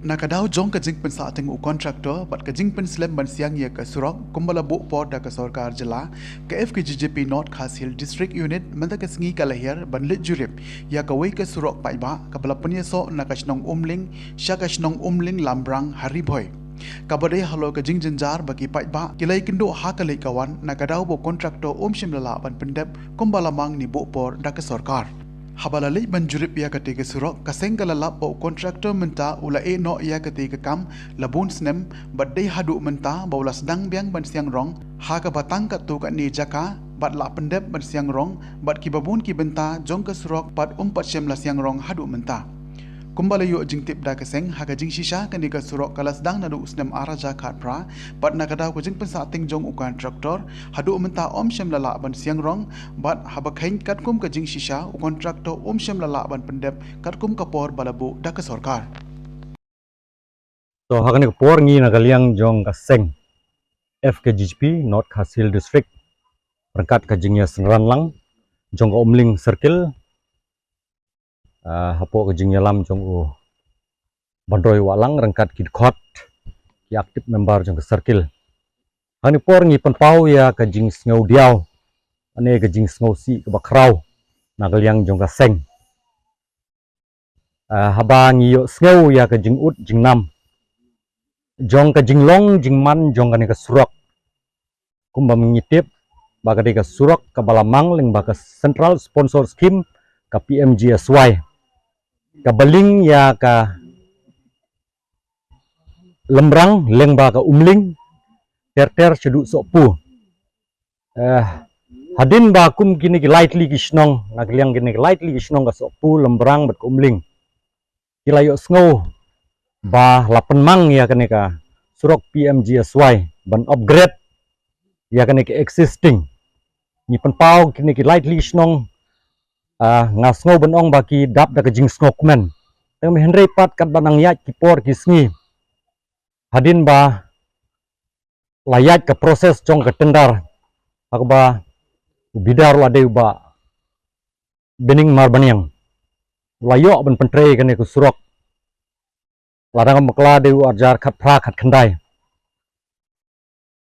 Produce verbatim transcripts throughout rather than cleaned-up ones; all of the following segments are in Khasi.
Na ka daw jong ka jingpynsahteng u contractor bad ka jingpynslem ban siang ïa ka surok kumba la buh por da ka sorkar jylla, ka F K G G P North Khasi Hills District Unit mynta ka sngi ka la hiar ban leit jurip ïa kawei ka surok paidbah kaba la pynïasoh na ka shnong Umling sha ka shnong Umling Lambrang ha Ri Bhoi, kaba dei halor ka jingjynjar ba ki paidbah ki la ïakynduh ha ka leit ka wan na ka daw ba u contractor um shym la lah ban pyndep kumba la mang ne buh por da ka sorkar. Haba la leit ban jurip ïa katei ka surok, ka seng ka la lap ba u contractor mynta u la ïeh noh ïa katei ka kam la bun snem, bad dei haduh mynta ba u la sdang biang ban siang rong ha kaba tang katto katne jaka bad lah pyndep ban siang rong, bad kiba bun ki bynta jong ka surok pat um pat shym la siang rong haduh mynta. Kumba la ïoh jingtip da ka seng, ha ka jingshisha kane ka surok ka la sdang naduh u snem ar hajar khatphra, bad na ka daw ka jingpynsahteng jong u contractor, haduh mynta um shym la lah ban siang rong, bad haba kheiñ katkum ka jingshisha, u contractor um shym la lah ban pyndep katkum ka por ba la buh da ka sorkar. To, ha kane ka por ngi na ka liang jong ka seng F K G G P North Khasi Hills District, ryngkat ka jingïasynran lang jong ka Umling Circle, ah, hapoh ka jingïalam jong u Banroi Wahlang ryngkat ki dkhot, ki active member jong ka circle. Ha kane ka por ngi pynpaw ïa ka jingsngewdiaw, ne ka jingsngewsih kaba khraw na ka liang jong ka seng. Ah, haba ngi ïohsngew ïa ka jingud jingnam jong ka jinglong jingman jong kane ka surok. Kumba ngi tip ba ka dei ka surok kaba la mang lyngba ka Central Sponsor Scheme, ka P M G S Y, kaba link ïa ka Lambrang lyngba ka Umling ter ter shaduh Sohpu. Eh, hadien ba kum kine ki lai tylli ki shnong, na ka liang kine ki lai tylli ki shnong ka Sohpu, Lambrang bad ka Umling, ki la ïohsngew ba la pynmang ïa kane ka surok P M G S Y ban upgrade ïa kane ka existing. Ngi pynpaw kine ki lai tylli ki shnong, ah, nga sngew ban ong ba ki dap da ka jingsngewkmen. Tang hynrei pat katba nang ïaid ki por ki sngi, hadien ba la ïaid ka process jong ka tender, ha kaba u bidder u la dei u Bah Binning Marbaniang, u la ïoh ban pyntrei kane ka surok. La dang bakla dei u ar hajar khatphra khatkhyndai,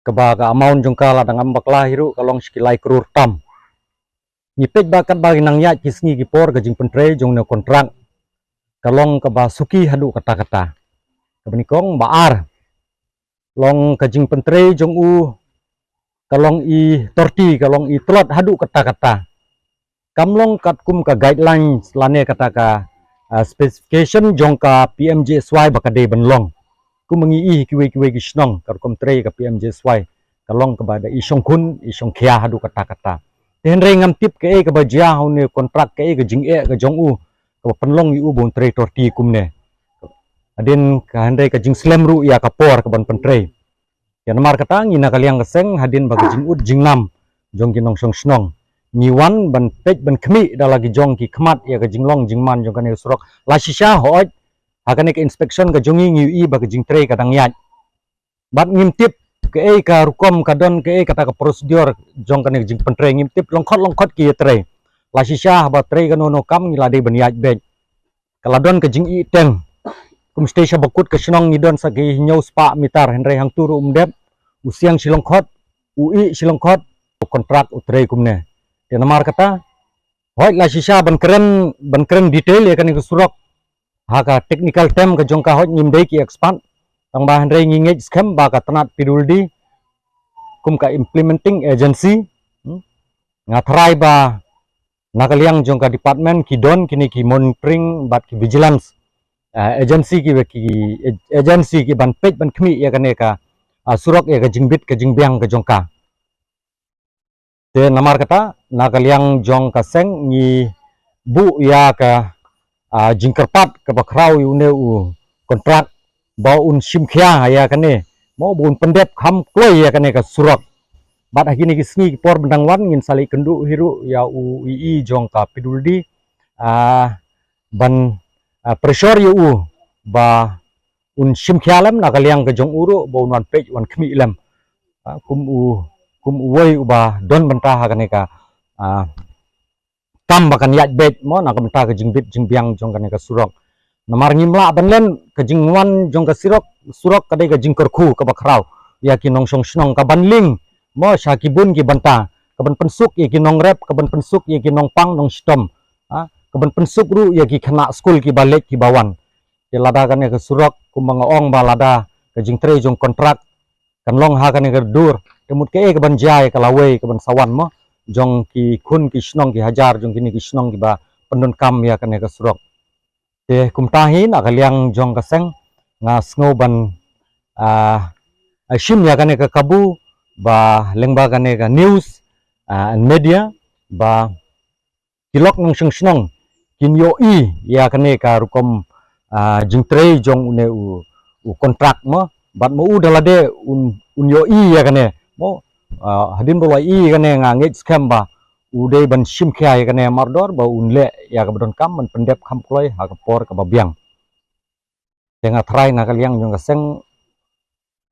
kaba ka amount jong ka la dang bakla hi ruh, ka long shi ki lai klur tam. Ngi peit ba katba nang ïaid ki sngi ki por, ka jingpyntrei jong une u contract ka long kaba suki haduh katta katta. Kaba nyngkong, ba ar, long ka jingpyntrei jong u ka long i torti, ka long i tlot haduh katta katta. Kam long katkum ka guidelines lane kata ka, ah, specification jong ka P M G S Y ba ka dei ban long. Kum ngi ïohi kiwei kiwei ki shnong, ka rukom trei ka P M G S Y ka long kaba da i shongkhun i shongkhia haduh katta katta. Te hynrei ngam tip kaei kaba jia ha une u contract, kaei ka jingeh ka jong u kaba pynlong ïa u ba un trei torti kumne. Hadien ka, hynrei ka jingslem ruh ïa ka por kaban pyntrei. Te namar kata ngi na ka liang ka seng, hadien ba ka jingud jingnam jong ki nongshong shnong, ngi wan ban peit ban khmih da la ki jong ki khmat ïa ka jinglong jingman jong kane ka surok. La shisha hooid, ha kane ka inspection ka jong ngi ngi ïohi ba ka jingtrei ka dang ïaid. Bad ngim tip kaei ka rukom ka don, kaei kata ka procedure jong kane ka jingpyntrei, ngim tip, lyngkhot lyngkhot ki ïatrei. La shisha haba trei kano kano kam ngi la dei ban ïaid beit. Ka la don ka jingïeh teng. Kum shatei sha bakut ka shnong ngi don sa ki hynñiew spah meter, hynrei hangtu ruh um dep, u siang shi lyngkhot, u ïeh shi lyngkhot, u contract u trei kumne. Te namar kata, hooid la shisha ban kren, ban kren detail ïa kane ka surok, ha ka technical term ka jong ka hooid ngim dei ki expert, tang ba hynrei ngi ngeit skhem ba ka tnat P W D kum ka implementing agency, hmm, nga tharai ba na ka liang jong ka department ki don kine ki monitoring bad ki vigilance, ah, agency ki, ki agency ki ban peit ban khmih ïa kane ka, ah, surok, ïa ka jingbit ka jingbiang ka jong ka. Te namar kata, na ka liang jong ka seng ngi buh ïa ka, ah, jingkyrpad kaba khraw ïa une u contract ba un shim khia ïa kane, mo, ba un pyndep kham kloi ïa kane ka surok. Bad ha kine ki sngi ki por ban dang wan ngin sa leit kynduh hi ruh ïa u E E jong ka P W D, ah, ban, ah, pressure ïa u ba un shim khia lem na ka liang ka jong u ruh ba un wan peit wan khmih lem. Ah, kum u, kum uwei uba don bynta ha kane ka, ah, kam ba kan ïaid beit, mo, na ka bynta ka jingbit jingbiang jong kane ka surok. Namar ngim lah ban len, ka jingwan jong ka surok, surok ka dei ka jingkyrkhu kaba khraw ïa ki nongshong shnong, ka ban link mo sha ki bun ki bynta, ka ban pynsuk ïa ki nongrep, ka ban pynsuk ïa ki nongpang nongshitom, ha, ka ban pynsuk ruh ïa ki khynnah skul kiba leit kiba wan. Te lada kane ka surok, kumba nga ong ba lada ka jingtrei jong kontrak kan long ha kane ka dur, te mut kaei ka ban jia ïa ka lawei ka ban sa wan mo jong ki khun ki shnong ki hajar jong kine ki shnong kiba pyndonkam ïa kane ka surok. Te kumta hi, na ka liang jong ka seng, nga sngew ban, ah, ah, shim ïa kane ka kabu ba lyngba kane ka news, ah, and media, ba ki lok nongshong shnong kin ïohi ïa kane ka rukom, ah, jingtrei jong une u, u kontrak mo, bad ma u da lade un, un ïohi ïa kane mo, ah, hadien ba u la ïohi ïa kane, nga ngeit skhem ba u dei ban shim khia ïa kane mardor ba un leh ïa kaba donkam ban pyndep kham kloi ha ka por kaba biang. Te nga tharai na ka liang jong ka seng,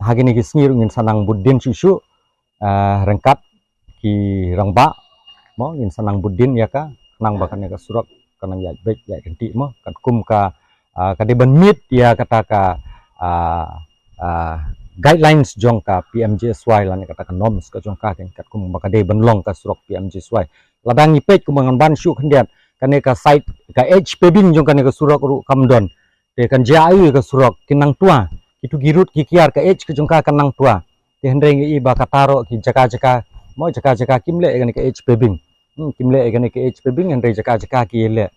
ha kine ki sngi ruh ngin sa nang bud dien shuh shuh, ah, ryngkat ki rangbah mo, ngin sa nang bud dien ïa ka, khnang ba kane ka surok kan nang ïaid beit ïaid ryntih mo, katkum ka, ah, ka dei ban meet ïa kata ka, ah, ah, guidelines jong ka P M G S Y lane kata ka norms ka jong ka, katkum ba ka dei ban long ka surok P M G S Y. Lada ngi peit kumba ngan ban shuh khyndiat, kane ka site, ka edge paving jong kane ka surok ruh kam don. Te kan jia aïu ïa ka surok, kin nang twa. Kitu ki rud ki kiar, ka edge ka jong ka kan nang twa. Te hynrei ngi i ba kata ruh ki jaka jaka mo, jaka jaka kim leh ïa kane ka edge paving. Hmm, kim leh ïa kane ka edge paving, hynrei jaka jaka ki leh.